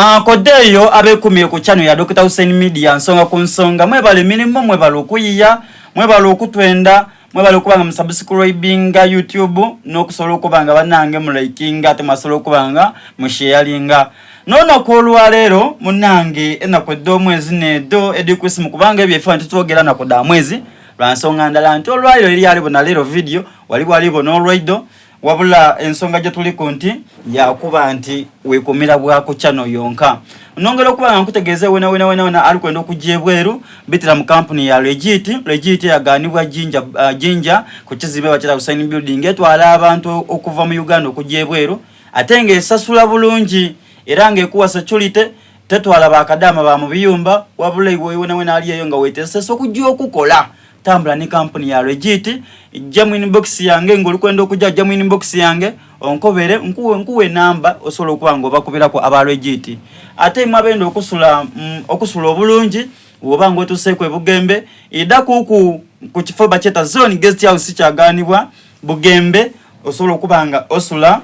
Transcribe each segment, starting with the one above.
Ah, Kodeeyo abekumye ku channel ya Dokita Hussein Media nsonga ku nsonga mwebale emirimu mwebale okuyiya mwebale okutwenda mwebale okuba nga musubscribinga YouTube n'okusobola okuba nga banange mulikinga ate mwasobola okuba nga musharinga n'olunaku olwaleero munange enaku edh'omwezi n'edho edhikusimu kubanga ebyo ebifaananyi titwogera naku dha mwezi lwa nsonga ndala nti olwaleero eri alibona leero video waliwo alibona olwaido Wabula ensonga gyetuliku nti yakuba nti wekumira bwa ku channel yonka. Nongera okuba nga nkutegeeza wena wena wena wena ali kwenda okujja ebweru bitira mu kampuni ya Legit. Legit eyaganibwa Jinja, uh, Jinja ku kizimbe bakira Hussein Building etwala abantu okuva mu Uganda okujja ebweru ate nga esasula bulungi era nga ekuwa security tetwala bakadaama ba mu biyumba wabula iwe wena wena ali eyo nga wetesese okujja okukola Tambula ni kampuni ya Legit, jja mu inbox yange ng'oli kwenda okuja, jja mu inbox yange onkobere nkuwe nkuwe enamba osobola okuba nga obakubiraku aba Legit. Ate imwe abenda okusula mm, okusula obulungi bw'oba nga otuuseeku e Bugembe, idha kuku ku kifo bakyeta Zone Guest House kyaganibwa Bugembe, osobola okuba nga osula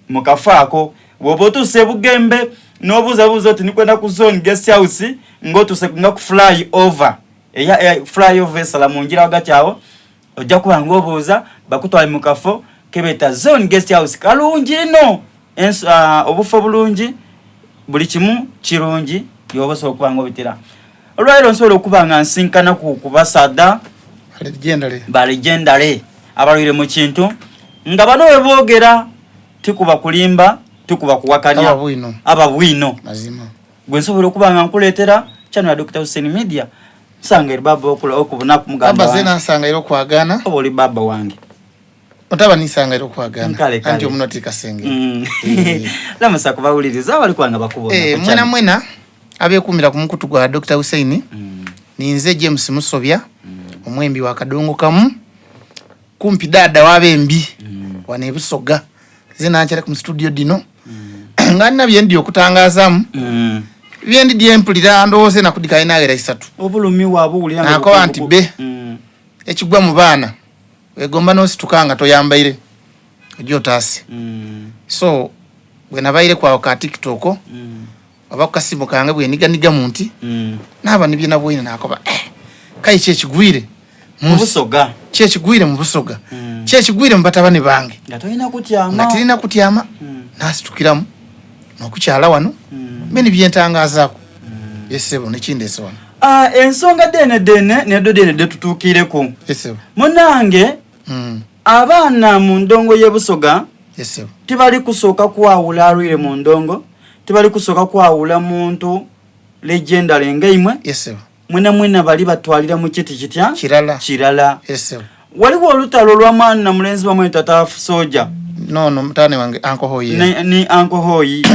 mu kafo ako. Bw'oba otuuse e Bugembe n'obuuzabuuza oti ndi kwenda ku Zone Guest House ng'otuuse nga ku fly over. Eya eh, flyover esala mu ngira ghagati agho ojja kuba nga obuuza bakutwale mu kafo kebeeta Zone Guest House. Kalungi inho, uh, obufo bulungi, buli kimu kirungi yoba osobola okuba nga obitira. Olwaleero nsobola okuba nga nsinkanaku ku basaadha ba legendary abalwaire mu kintu nga bano bwe boogera tikuba kulimba, tikuba kuwakanya, aba bwino. Gwe nsobola okuba nga nkuleetera channel ya Dokita Hussein Media nsanga eri baba okula okubunaku muganda Baba zena nsanga era okwagana oba oli baba wange otaba nisanga era okwagana anti omuno tikasenge mm. eh. lamusa kubawuliriza abali kwanga bakubona eh, mwena mwena abekumira ku mukutu gwa Dr. Hussein mm. ninze James Musobya mm. omwembi wa kadongo kamu kumpi dada wabembi mm. wano ebusoga nze nankyala ku studio dino mm. nga nina byendi okutangazamu mm. byendi dyempulira ndowooza enaku dikalinawera isatu obulumi wabuwulira nakoba nti be mm. ekigwa mu baana wegomba nosituka nga toyambaire ojja otaase mm. so bwenabaire kwawo ka tiktok mm. oba kukasimu kange bweniganigamu nti mm. naaba nibyenabwoine nakoba eh, kaye kyekigwire mubusoga kyekigwire mu busoga mm. kyekigwire mu batabani bange nga tirina kutyama mm. nasitukiramu nokukyala wano mm. mbe nibyentangazaku mm. esebo nekindese wano ah, ensonga dene dene nedo dene detutuukireku munange mm. Abaana mu ndongo y'e Busoga tibali kusooka kwawula alwire mu ndongo, tibali kusooka kwawula muntu legendary nga imwe. Mwenamwena bali batwalira mu kiti kitya? Kirala. Kirala. Waliwo olutalo olwa mwana mulenzi bamweta Tafu Soja. No, no, mutane wange Uncle Hoyi. Ni, ni Uncle Hoyi.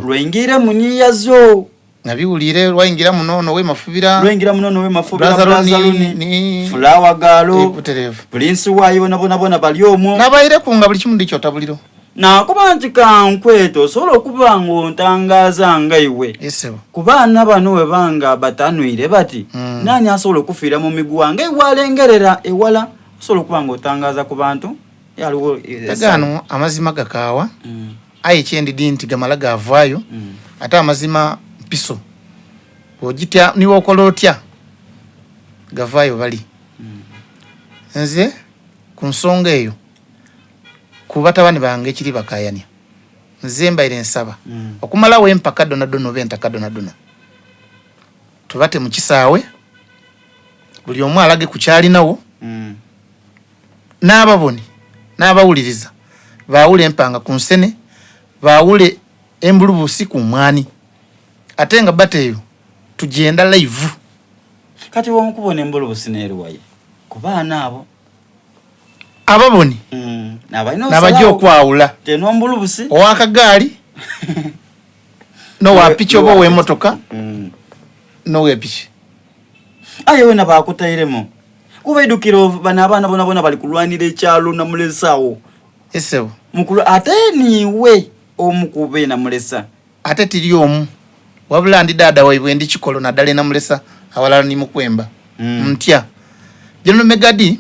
Lwaingiire mu nyiya zo. Nabiwulire lwaingira muno no wemafubira. Lwaingira muno no wemafubira Brazaloni ni Flower Galo. Buterevu. Prince wayo bona bona bona bali omwo. Nabaire kunga buli kimu ndicho tabuliro. Nakuba nti kankwete osobola okuba ng'ontangaaza nga iwe. Yes, ku baana bano we banga batanwire bati mm. nani asobola okufiira mu miguwa nga iwe alengerera ewala osobola okuba ng'otangaaza ku bantu yaliwo eh, amazima gakaawa mm. Aye kyendidhi nti gamala gaavaayo ate amazima mpiso bwogitya ni bwokola otya gavaayo bali. Nze ku nsonga eyo ku batabani bange ekiri bakayania nze mbaire nsaba okumalagho empaka dhonadhona oba entaka dhonadhona tubate mu kisaawe buli omu alage ku kyalinagho. N'ababoni n'abawuliriza baawule empanga ku nsene, baawule embulubuusi ku mwaani. Ate nga battle eyo tugyenda live. Kati wonkubona embulubusi n'eruwaye ku baana abo. Ababoni n'abaja okwawula ow'akagaali n'owa piki oba ow'emotoka n'ow'epiki. Aye wena baakutairemu. Kuba idhukira bano abaana bonabona bali kulwanira ekyalo Namulesa agho. Esebo. Mukulu ate niiwe omu ku be Namulesa. Ate tiri omu. Wabula ndi dhaadha waibwe ndi kikolo nadala e Namulesa awalala ni mu kwemba. Mm. Ntya. General Megadi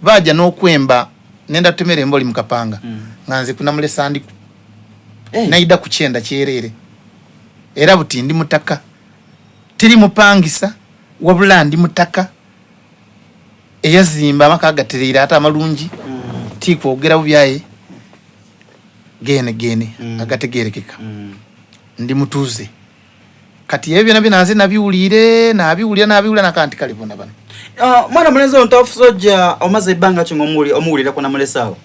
baaja n'okwemba nenda tutemere emboli mu kapanga mm. nga nze ku Namulesa ndiku. Hey. Naida ku kyenda kyereere. Era buti ndi mutaka. Tiri mupangisa, wabula ndi mutaka eyazimba amaka agatereire ate amalungi. Ti kwogera bubi aye geene geene agategeerekeka. Ndi mutuuze. Kati ebyo byonabyona nze nabiwuliire, nabiwulira, nabiwulira naka nti kale bona bano. Ah, mwana mulenzi ono Tuff Soldier omaze ebbanga ki ng'omuwulira ku Namulesa awo?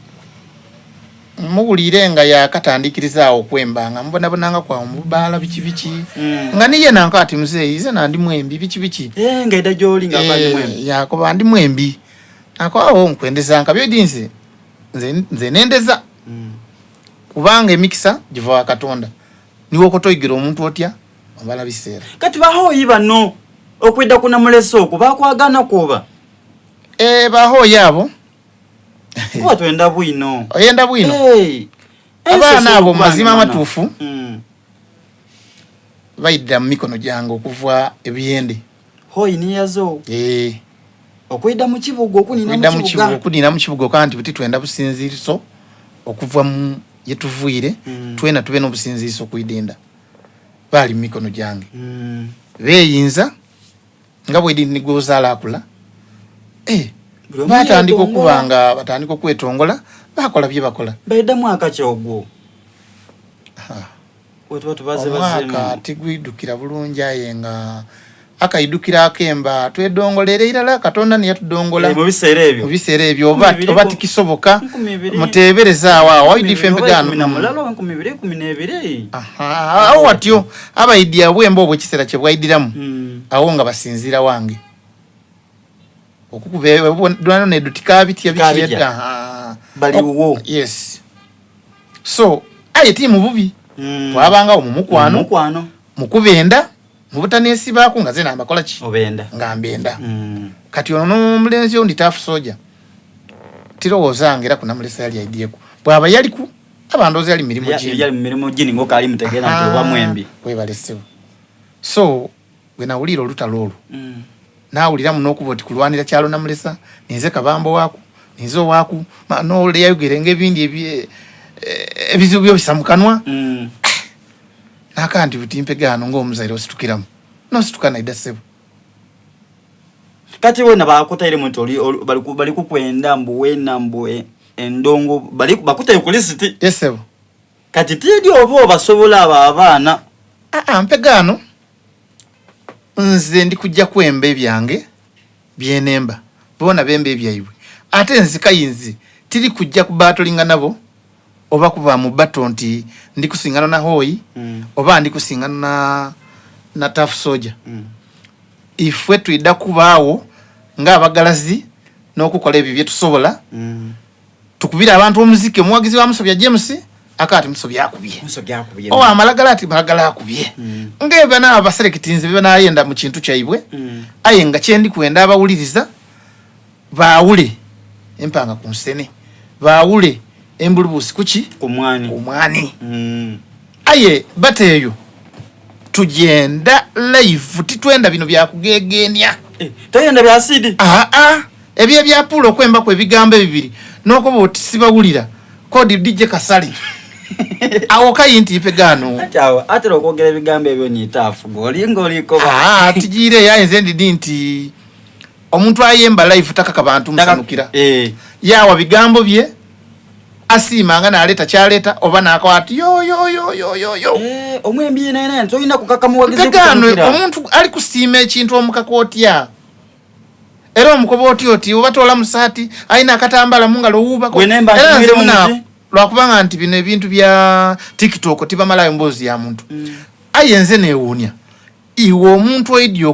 Muwulire nga yakatandikiriza awo okwemba nga mubonabonanga kwawo mu bubaala biki biki. Nga ni yena nka ati muzeeyi nze na ndi mwembi biki biki. Eh, nga eda gy'oli nga ndi mwembi. Yakoba ndi mwembi. Nako awo nkwendeza nka byodi nze nze nze nendeza. Kubanga emikisa giva wa Katonda. Niwe okotoigira omuntu otya omala biseera. Kati bahooyi bano okwidha ku Namulesa okwo bakwagaana kwoba? Eh, bahooyi abo. Kuba twenda bwino. Oyenda bwino? Hey. Abaana abo mazima amatuufu baidha mu mikono gyange okuva ebiyende. Hooyi niyazo. Eh. Okwidha mu kibuga okunina mu kibuga. Okunina mu kibuga okanti buti twenda businziriso okuva mu ye tuviire twena tube n'obusinziiso okwidinda baali mu mikono gyange. Beeyinza nga bwedi ni gwozaala akula. Eh, batandika okuba nga batandika okwetongola bakola bye bakola. Baida mwaka ki ogwo? Wetuba tubaze Omwaka tigwidukira bulungi aye nga akaidukira akemba twedongolere irala Katonda ni yatudongola eh, mu biseera ebyo mu biseera ebyo oba oba tikisoboka muteebereza awo awo aidi ife empegano na mulala 2012 aha awo watyo abaidi abwemba obwo ekiseera kye bwaidiramu awo nga basinziira wange okukuba dwano ne dutika bitya bitya baliwo yes so aye ti mu bubi twabangawo mu mukwano mukubenda mubutanesibaaku nga zena mbakola ki obenda nga mbenda kati ono n'omulenzi ondi Tuff Soldier tirowooza nga era kunamulesa yali aidyeku bwaba yaliku abandooza yali mirimu gini yali mirimu gini ng'okaali mutegeera nti oba mwembi webalesebo so bwe nawulira olutalo olwo nawulira muno okuba oti kulwanira kyalo namulesa ninze kabambo waaku ninze owaaku nole yayogere ng'ebindi ebizibu byobisa mu kanwa Naka nti buti mpegaano ng'omuzaire ositukiramu nosituka naida ssebo. Kati wena bakutairemu nti oli bali kukwenda mbu wena mbu endongo bali bakutaire ku lisiti. Yes ssebo. Kati tidi oba obasobola abo abaana. Aa mpegaano nze ndi kujja kwemba ebyange byenemba boona bemba ebyaibwe ate nze kayinzi tiri kujja kubaatolinga nabo oba kuba mu battle nti ndi kusingana na Hoi oba ndi kusingana na na Tuff Soldier. Ifwe twidha kubaawo ng'abagalazi n'okukola ebyo bye tusobola tukubire abantu omuziki. Omuwagizi wa Musobya James aka ati Musobya akubye, owa Malagala ati Malagala akubye, ng'ebyo n'abaserekitinze bye banayenda mu kintu kyaibwe. Aye nga kye ndi kwenda abawuliriza baawule empanga ku nsene, baawule embulubuusi kuki ku mwani. Ku mwani. Aye bateeyo tugenda live, titwenda bino byakugegenia. Eh, toyenda bya sidi. Aa ebyo ebyapuula okwembaku ebigambo ebibiri n'okuba oti sibawulira kodi DJ Kasale awo kayi nti ipegaano awo atera okwogera ebigambo ebyo nitaafu golinga olikoba tigiire yaye nze ndidi nti omuntu ayemba live takaka bantu musanukira yawa bigambo bye asiima nga naleeta kyaleeta oba nakola ati yo yo yo yo yo yo omwembi yena yena tolina kukaka muwagizi Mpegaano omuntu ali kusiima ekintu omukaka otya era omukoba oti oti oba toola musaati alina akatambala mu ngalo owuubako era nze muna lwakubanga nti bino ebintu bya TikTok tibamalayo mboozi ya muntu aye nze neewuunya iwe omuntu oidi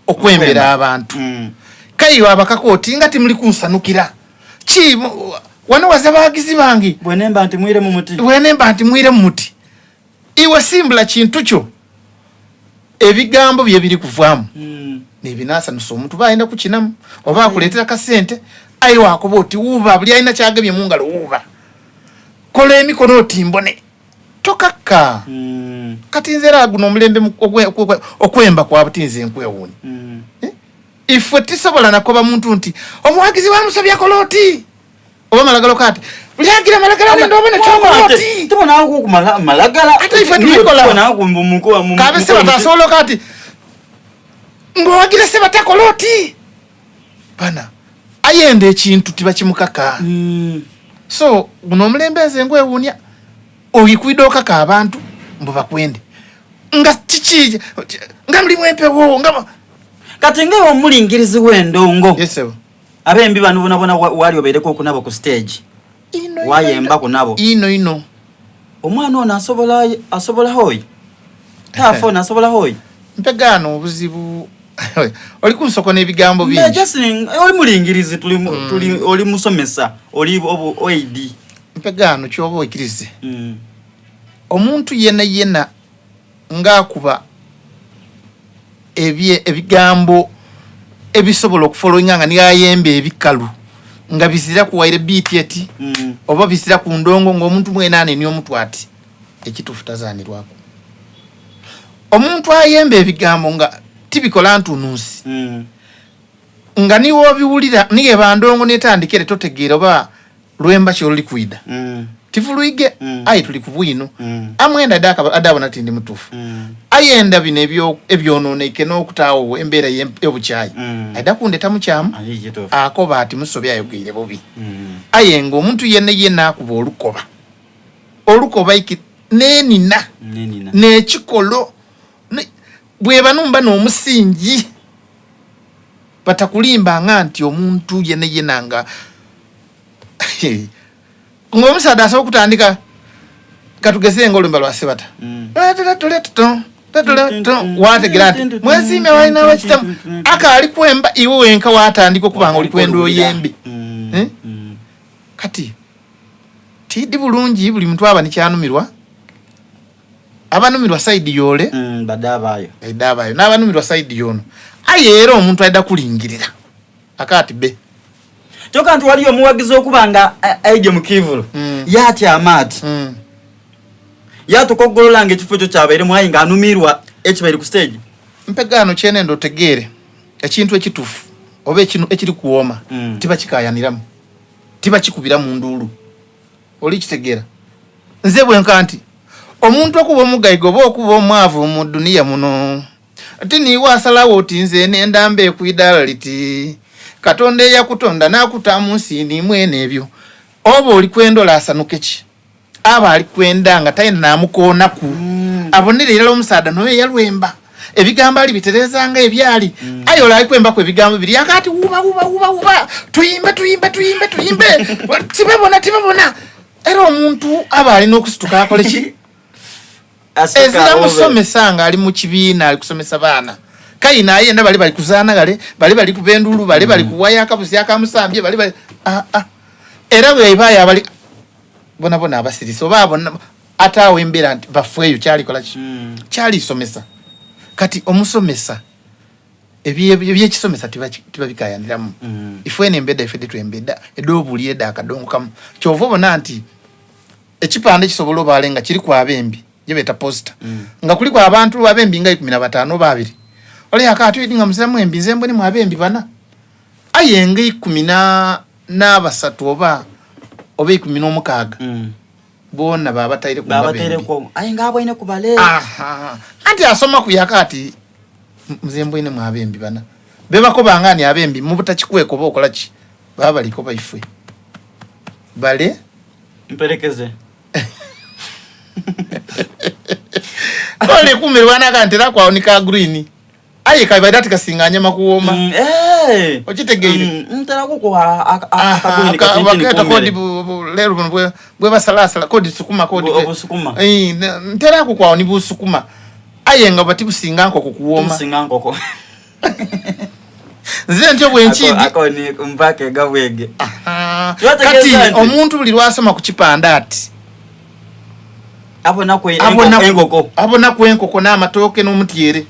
okwembera abantu kaiwe abakaka oti nga timuli kunsanukira ki wano waza bawagizi bange bwenemba nti mwire mu muti bwenemba nti mwire mu muti iwe simbula kintu kyo ebigambo bye biri kuvaamu nebinasanusa omuntu bayenda kukinamu oba akuleetera kasente aye wakuba oti wuuba buli alina kyagemye mu ngalo wuuba kola emikono oti mbone tokakka kati nze era guno omulembe okwemba kwa buti nze nkwewuunya ifwe tisobola nakoba muntu nti omuwagizi wa Musobya akola oti oba Malagala ati Buli agira malagala nenda obone kyokola oti. Tubona ku malagala. Ate ife tubikola. Tubona ku muko mu. Kabe se batasobola kati. Ng'owagira se batakola oti. Bana ayenda ekintu tibakimukaka. So guno omulembe nze ngwewuunya oikwida okaka abantu mbu bakwende nga kiki nga mulimu empewo nga kati nga omulingirizi w'endongo. Yes, sir. Abembi bano bonabona wali obeereko okunabo ku stage. Wayemba kunabo. Ino ino. Omwana ono asobola asobola hoyi. Tafa ono asobola hoyi. Mpegano obuzibu oli kunsoko n'ebigambo bingi. Just oli mulingirizi tuli tuli oli musomesa oli obu OAD. Mpegano kyoba oikirize. Omuntu yena yena ng'akuba ebigambo ebisobola okufollowinga nga niyayemba ebikalu nga bizira kuwaire beat eti oba bizira ku ndongo ng'omuntu mwene anenia omutwe ati ekituufu tazaanirwako. Omuntu ayemba ebigambo nga tibikola ntununsi nga niwe obiwulira niye bandongo netandikire totegeera oba lwemba kyoluli kwida tivuluige aye tuli ku bwino amwenda adabona ti ndi mutuufu ayenda bino ebyononeike n'okutaawo embeera y'obukyayi aida kundeta mukyamu akoba ati musobi ayogeire bubi aye nga omuntu yene yena akuba olukoba olukoba iki nenina n'ekikolo bweba numba n'omusingi batakulimba nga nti omuntu yene yena nga ng'omusaadha asobola okutandika katugeze nga oluyimba lwa Sebata wategera nti mwesiime walina bakitamu akaali kwemba iwe wenka watandika okuba nga oli kwenda oyembe kati tidi bulungi buli muntu aba nikyanumirwa abanumirwa saidi yole badabayo aidabayo n'abanumirwa saidi yono aye era omuntu aida kulingirira akati be kyoka nti waliyo omuwagizi okuba nga aije mu kivulu yatyama ati yatuka okugolola nga ekifo ekyo kyabairemu aye nga anumirwa ekibaire ku stage. Mpegaano kyenenda otegeere ekintu ekitufu oba ekiri kuwooma tibakikayaniramu tibakikubira mu nduulu oli kitegeera nze bwenka nti omuntu okuba omugaiga oba okuba omwavu mu duniya muno ti niiwe asalawo oti nze nenda mbe ku idaala liti Katonda eyakutonda n'akuta mu nsi ni mwene ebyo oba oli kwenda ole asanuke ki aba ali kwenda nga tayenda namukoonaku abonere irala omusaadha n'oyo eyalwemba ebigambo ali bitereeza nga ebyali aye ole ali kwembaku ebigambo biri akati wuba wuba wuba wuba tuyimbe tuyimbe tuyimbe tuyimbe tibabona tibabona era omuntu aba alina okusituka akole ki ezira musomesa nga ali mu kibiina ali kusomesa baana kayina ayenda bali bali kuzaana gale bali bali kubendulu bali bali kuwaya akabuzi akamusambye bali bali ah, ah. Era bwebaayo abali bona bona abasirise oba abona ate awo embeera nti bafeeyo kyalikola ki kyalisomesa kati omusomesa ebyekisomesa tibabikayaniramu ife eno embeda ife detwembeda ed'obuulire eda akadongo kamu kyova obona nti ekipande kisobola obaale nga kiriku abembi gyebeeta posta nga kuliku abantu abembi nga 15 oba 20 ole akaati nga muziramu embi nze mbonemu abembi bana aye nga ikumi n'abasatu oba oba 16 bona babataire ku babateereko aye nga abwaine ku bale anti asoma ku yakaati nze mbwine mu abembi bana bebakobanga ni abembi mu butakikweko oba okola ki baba baliko baifwe bale mperekeze ole kumirwa naka kwawo ni ka green aye kabaire ati kasinga nyama kuwoma okitegeire ntera kukuwa akaguni katintini kodi lero buno bwe basalasala kodi sukuma kodi obusukuma ntera kukwawo ni busukuma aye nga bati businga nkoko kuwoma businga nkoko nze ntyo bwenkidi ako ni mpaka egabwege kati omuntu buli lwasoma ku kipande ati abona ku enkoko n'amatooke n'omutyere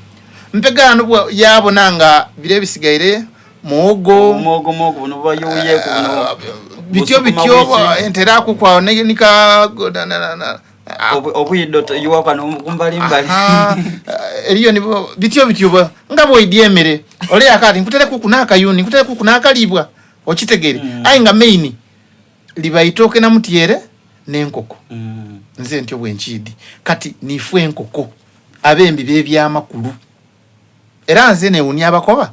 mpegaano yabona nga bire ebisigaire muwogo muwogo muwogo buno bayuyeeko buno bityo bityo entera kukwawo nika obwido yuwaka kumbali mbali eriyo ni bityo bityo nga bwoidi emere ole akati nkutere kuku n'akayuni nkutere kuku n'akalibwa okitegere aye nga main Liba itooke na mutyere n'enkoko. Nze ntyo bwe nkiidi. Kati niife enkoko abembi b'ebyamakulu. Era nze newunia abakoba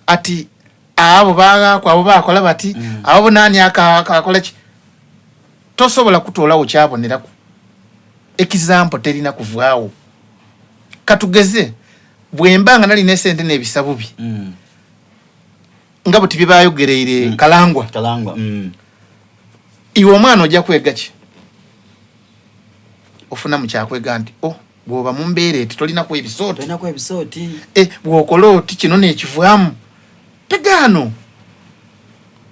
ati abo baghaaku abo baakola bati abo naani akakola ki. Tosobola kutoolagho kyaboneraku. Ekizampo terina kuvaagho. Katugeze bwemba nga nali n'esente n'ebisa bubi nga buti bye bayogereire Kalangwa. Kalangwa. Iwe omwana ojja kwega ki? Ofunamu kyakwega nti oh bw'oba mu mbeera eti tolinaku ebisooti. Tolinaku ebisooti. Eh, bw'okola oti kino n'ekivaamu. Tegaano.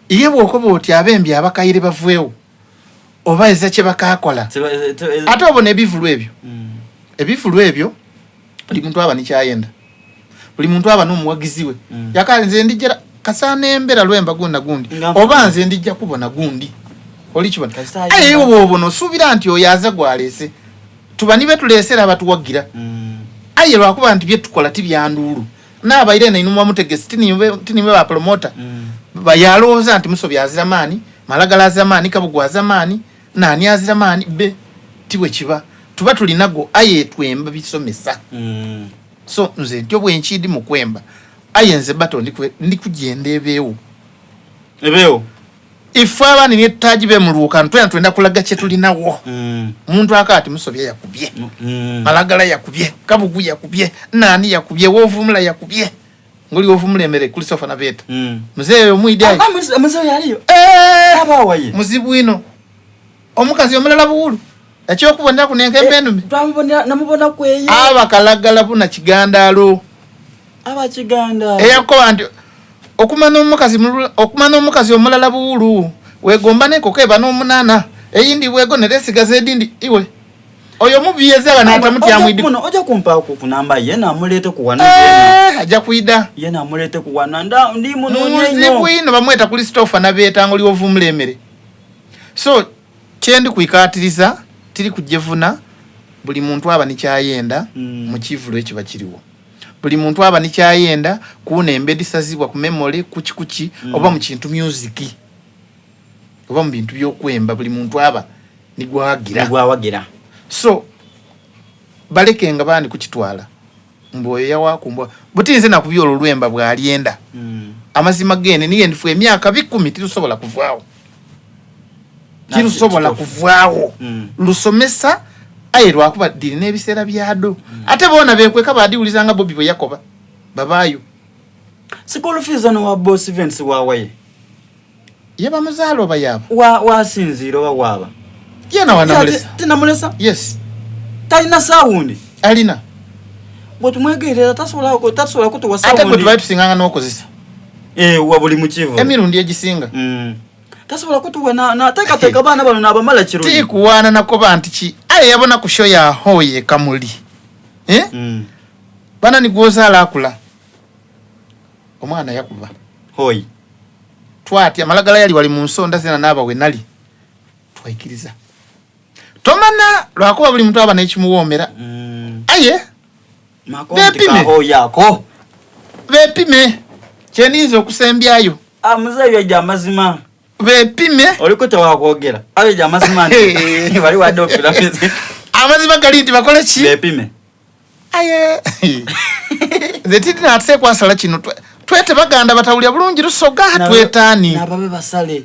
Iye bw'okoba oti abembi abakaire baveewo oba eza kye bakaakola. Ate obona ebivulu ebyo. Ebivulu ebyo buli muntu aba ni kyayenda. Buli muntu aba n'omuwagizi we. Yakaali nze ndijja kasaana embera lwemba gundi na gundi. Oba nze ndijja kubona gundi. Oli kibona. Aye iwe bw'obona osuubira nti oyo aze gw'aleese. Tuba ni be tuleese era abatuwagira. Aye lwakuba nti bye tukola ti bya nduulu. N'abaire eno einhuma mutegesi ti niimwe ba pulomota. Yalowooza nti Musobi azira maani, Malagala azira maani, Kabugu azira maani, naani azira maani. Be ti bwe kiba. Tuba tulinago aye twemba bisomesa. So nze ntyo bwe nkiidi mu kwemba. Aye nze bato ndi kugyenda ebeewo. Ebeewo. Ife abandi ni tutagibe mu lwokano twena twenda kulaga kye tulinawo. Omuntu akaati Musobya yakubye. Malagala yakubye, Kabugu yakubye, Naani yakubye, Wovumula yakubye. Ngoli Wovumula emere kuli sofa na beta. Muzeeyo omwidi aye. Ah, muzeeyo yaliyo. Eh! Abawaye. Muzibu ino. Omukazi omulala buwulu. Ekyokubonera kuno enkembe enume. Twamubonera namubona kweyo. Abakalagala buna kigandaalo. Aba kigandaalo. Eyakoba nti okumana omukazi okumana omukazi omulala buwulu wegomba n'enkoko eba n'omunana eyindi bwegonera esigaza edindi iwe oyo mubi yezala n'atamutya mwidi muno oja kumpa ku kunamba ye namuleete ku wana eh, ajja kwida ye namuleete ku wana nda ndi muno muzibu ino bamweta Christopher nabeeta ngoli ovumula emere so kyendi kwikatiriza tiri kujevuna buli muntu aba nikyayenda mu kivulo ekiba kiriwo. Buli muntu aba ni kyayenda ku nembe edhisazibwa ku memory kuki kuki oba mu kintu music oba mu bintu by'okwemba buli muntu aba ni gwawagira. Ni gwawagira. So balekenga bandi kukitwala mbu oyo yawaaku mbu buti nze nakubye olwo lwemba bwalyenda. Amazima gene niye ndifu emyaka bikumi tirusobola kuvaawo. Tirusobola kuvaawo. Lusomesa aye lwakuba dhiri n'ebiseera byadho. Ate boona beekweka baadhiwuliza nga Bobi bwe yakoba. Babaayo. School fees ono wa Boss Events wawaye. Ye bamuzaala oba yaaba? Wa wasinziira oba waaba? Yena wanamulesa. Tinamulesa? Yes. Talina sound. Alina. Bwe tumwegerera tasobola tasobola kutuwa sound. Ate gwe tubaye tusinganga n'okozesa. Eh, wa buli mukivu. Emirundi egisinga. Tasobola kutuwa na na teka teka bana bano nabamala kirungi. Tikuwaana nakoba nti ki aye yabona ku show ya Hoye Kamuli. Eh? Bana ni gwozaala akula. Omwana yakuba. Hoyi. Twatya Malagala yali wali mu nsonda zena n'aba we nali. Twaikiriza. Tomana lwakuba buli muntu aba n'ekimuwoomera. Aye. Beepime. Yako. Beepime. Kyeninza okusembyayo. Ah, muzeeyi yajja amazima. Beepime. Oliko tewakwogera. Ayo yajja amazima nti bali wadde ofira. Amazima gali nti bakole ki? Beepime. Aye. Nze titi nateekwa nsala kino. Twete baganda batawulira bulungi lusoga twetaani. N'ababe basale.